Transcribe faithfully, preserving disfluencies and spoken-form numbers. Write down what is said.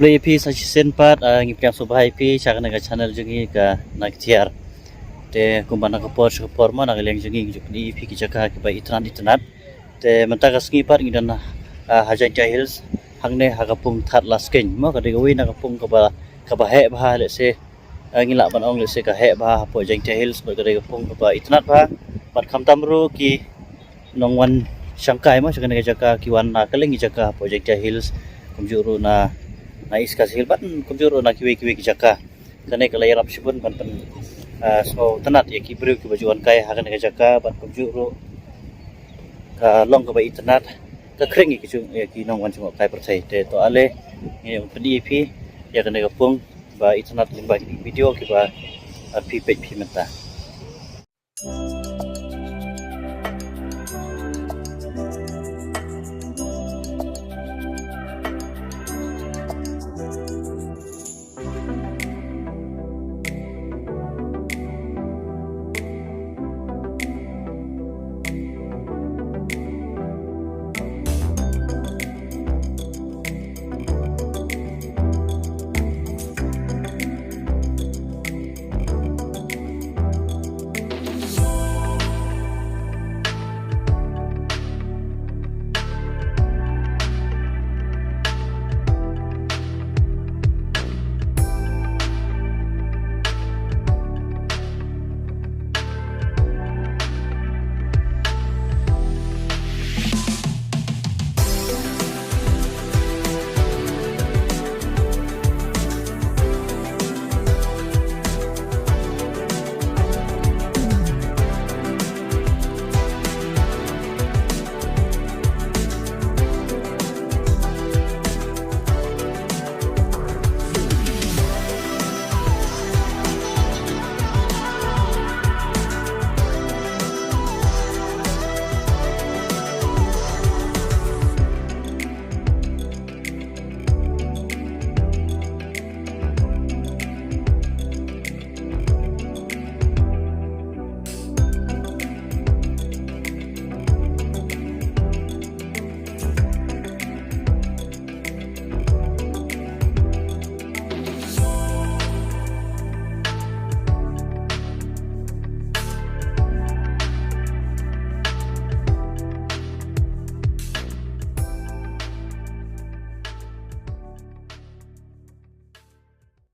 Khublei ïa phi sa shisien pat, ah, ngi pdiang sngewbha ïa phi sha kane ka channel jong ngi ka Nai Kthiar. Te kumba na ka por sha ka por mo, na ka liang jong ngi ngi ju pyni ïa phi ki jaka kiba itynnat itynnat. Te mynta ka sngi pat ngi don, ah, ha Jaintia Hills, hangne ha ka pung Thadlaskein mo, ka dei kawei na ka pung kaba, kaba heh bha, lehse, ah, ngi lah ban ong lehse ka heh bha hapoh Jaintia Hills, bad ka dei ka pung kaba itynnat bha. Bad khamtam ruh ki nongwan shangkai mo sha kane ka jaka ki wan na kylleng ki jaka hapoh Jaintia Hills, kumjuh ruh na, na East Khasi Hills, bad kumjuh ruh na kiwei kiwei ki jaka. Kane ka la ïarap shibun ban pyn, ah, sngewtynnat ïa ki briew kiba ju wan kai ha kane ka jaka, bad kumjuh ruh ka long kaba itynnat, ka khring ïa ki jong, ïa ki nongwan jngohkai pyrthei. Te to ale ngi ïa pyni ïa phi ïa kane ka pung ba itynnat lyngba kine ki video kiba, ah, phi peit phi mynta.